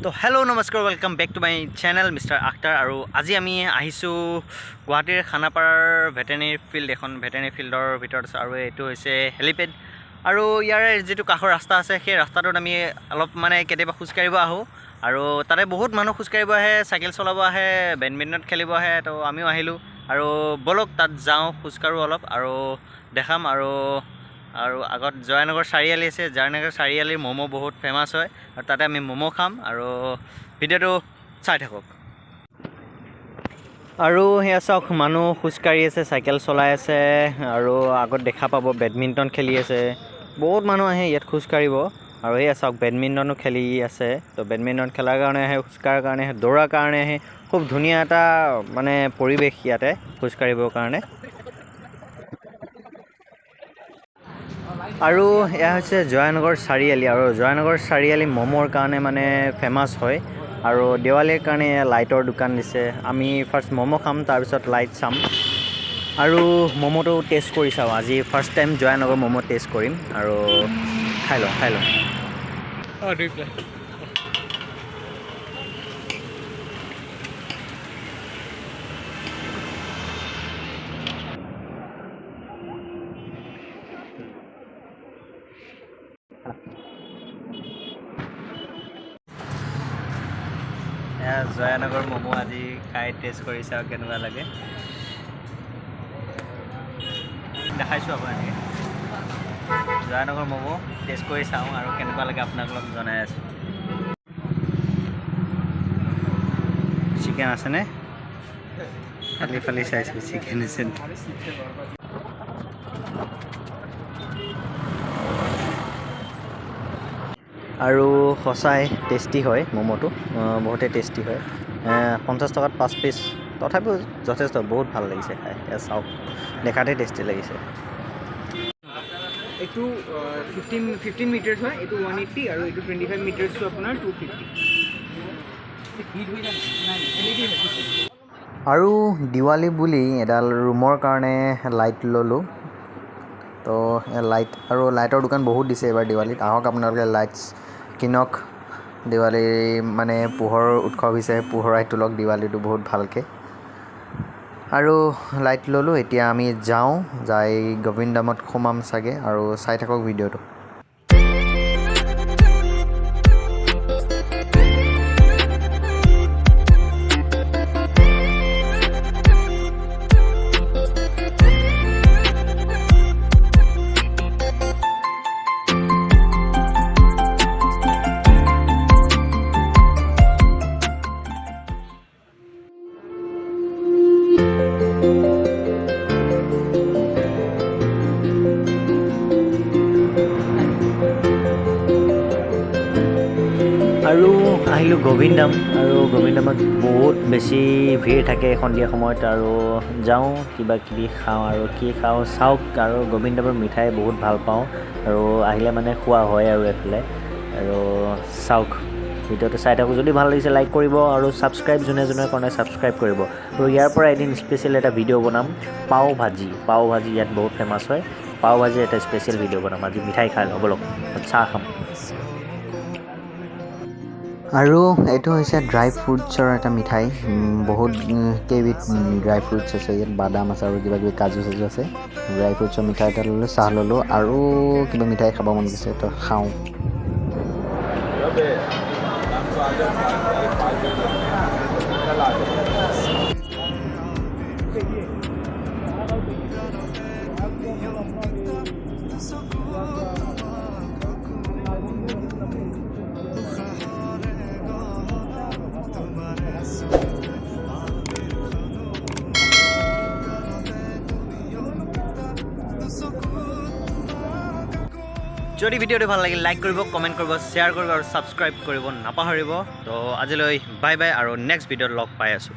তো হেল্ল', নমস্কাৰ, welcome back to my channel Mister Akhtar। আৰু আজি আমি আহিছোঁ গুৱাহাটীৰ খানাপাৰাৰ ভেটেনেৰী ফিল্ড, এখন ভেটেনেৰী ফিল্ডৰ ভিতৰত আছোঁ আৰু এইটো হৈছে হেলিপেড। আৰু ইয়াৰে যিটো কাষৰ ৰাস্তা আছে, সেই ৰাস্তাটোত আমি অলপ মানে কেতিয়াবা খোজকাঢ়িব আহোঁ আৰু তাতে বহুত মানুহ খোজকাঢ়িব আহে, চাইকেল চলাব আহে, বেডমিণ্টন খেলিব আহে। তো আমিও আহিলোঁ আৰু ব'লক তাত যাওঁ, খোজকাঢ়োঁ অলপ আৰু দেখাম। আৰু আৰু আগত জয়ানগৰ চাৰিআলি আছে। জয়ানগৰ চাৰিআলিৰ ম'ম' বহুত ফেমাছ হয় আৰু তাতে আমি ম'ম' খাম আৰু ভিডিঅ'টো চাই থাকক। আৰু সেয়া চাওক, মানুহ খোজকাঢ়ি আছে, চাইকেল চলাই আছে আৰু আগত দেখা পাব বেডমিণ্টন খেলি আছে। বহুত মানুহ আহে ইয়াত খোজকাঢ়িব। আৰু এয়া চাওক, বেডমিণ্টনো খেলি আছে। তো বেডমিণ্টন খেলাৰ কাৰণে আহে, খোজকঢ়াৰ কাৰণে আহে, দৌৰাৰ কাৰণে আহে। খুব ধুনীয়া এটা মানে পৰিৱেশ ইয়াতে খোজকাঢ়িবৰ কাৰণে। আৰু এয়া হৈছে জয়ানগৰ চাৰিআলি আৰু জয়ানগৰ চাৰিআলি ম'মৰ কাৰণে মানে ফেমাছ হয়। আৰু দেৱালীৰ কাৰণে এয়া লাইটৰ দোকান দিছে। আমি ফাৰ্ষ্ট ম'ম' খাম, তাৰপিছত লাইট চাম আৰু ম'ম'টো টেষ্ট কৰি চাওঁ। আজি first time Jayanagar momo' test কৰিম আৰু খাই লওঁ, খাই লওঁ। অঁ, দুই প্লেট। এয়া জয়ানগৰ ম'ম', আজি খাই টেষ্ট কৰি চাওঁ কেনেকুৱা লাগে। দেখাইছোঁ আপোনালোকে জয়ানগৰ ম'ম' টেষ্ট কৰি চাওঁ আৰু কেনেকুৱা লাগে আপোনালোকক জনাই আছোঁ। চিকেন আছেনে? ফালি ফালি চাইছোঁ, চিকেন আছে। আৰু সঁচাই টেষ্টি হয় ম'ম'টো, বহুতেই টেষ্টি হয়। 50 টকাত 5 পিচ, তথাপিও যথেষ্ট বহুত ভাল লাগিছে খাই। এয়া চাওক, দেখাতেই টেষ্টি লাগিছে। এইটো 15 মিটাৰ্ছ হয়, এইটো 180 আৰু এইটো 25 মিটাৰ্ছটো আপোনাৰ 250। আৰু দিৱালী বুলি এডাল ৰুমৰ কাৰণে লাইট ল'লোঁ। তো লাইট আৰু লাইটৰ দোকান বহুত দিছে এইবাৰ দিৱালীত। আহক আপোনালোকে, লাইটছ কিনক। দিৱালী মানে পোহৰৰ উৎসৱ হিচাপে পোহৰাই তোলক দিৱালীটো বহুত ভালকৈ। আৰু লাইট ল'লোঁ, এতিয়া আমি যাওঁ, যাই গোবিন্দামত সোমাম চাগে আৰু চাই থাকক ভিডিঅ'টো। আৰু আহিলোঁ গোবিন্দাম আৰু গোবিন্দামত বহুত বেছি ভিৰ থাকে সন্ধিয়া সময়ত। আৰু যাওঁ, কিবা কিবি খাওঁ আৰু কি খাওঁ চাওক। আৰু গোবিন্দামৰ মিঠাই বহুত ভাল পাওঁ আৰু আহিলে মানে খোৱা হয় আৰু এইফালে। আৰু চাওক, ভিডিঅ'টো চাই থাকক। যদি ভাল লাগিছে লাইক কৰিব আৰু ছাবস্ক্ৰাইব যোনে যোনে কৰা নাই ছাবস্ক্ৰাইব কৰিব। আৰু ইয়াৰ পৰা এদিন স্পেচিয়েল এটা ভিডিঅ' বনাম, পাও ভাজি। পাও ভাজি ইয়াত বহুত ফেমাছ হয়। পাও ভাজি এটা স্পেচিয়েল ভিডিঅ' বনাম। আজি মিঠাই খাই লওঁ ব'লক, চাহ খাম। আৰু এইটো হৈছে ড্ৰাই ফ্ৰুটছৰ এটা মিঠাই। বহুত কেইবিধ ড্ৰাই ফ্ৰুটছ আছে ইয়াত, বাদাম আছে আৰু কিবা কিবি কাজু চাজু আছে। ড্ৰাই ফ্ৰুটছৰ মিঠাই এটা ল'লোঁ, চাহ ল'লোঁ আৰু কিবা মিঠাই খাব মন গৈছে, তো খাওঁ। যদি ভিডিঅ'টো ভাল লাগিল লাইক কৰিব, কমেণ্ট কৰিব, শ্বেয়াৰ কৰিব আৰু ছাবস্ক্ৰাইব কৰিব নাপাহৰিব। তো আজিলৈ বাই বাই আৰু নেক্সট ভিডিঅ'ত লগ পাই আছোঁ।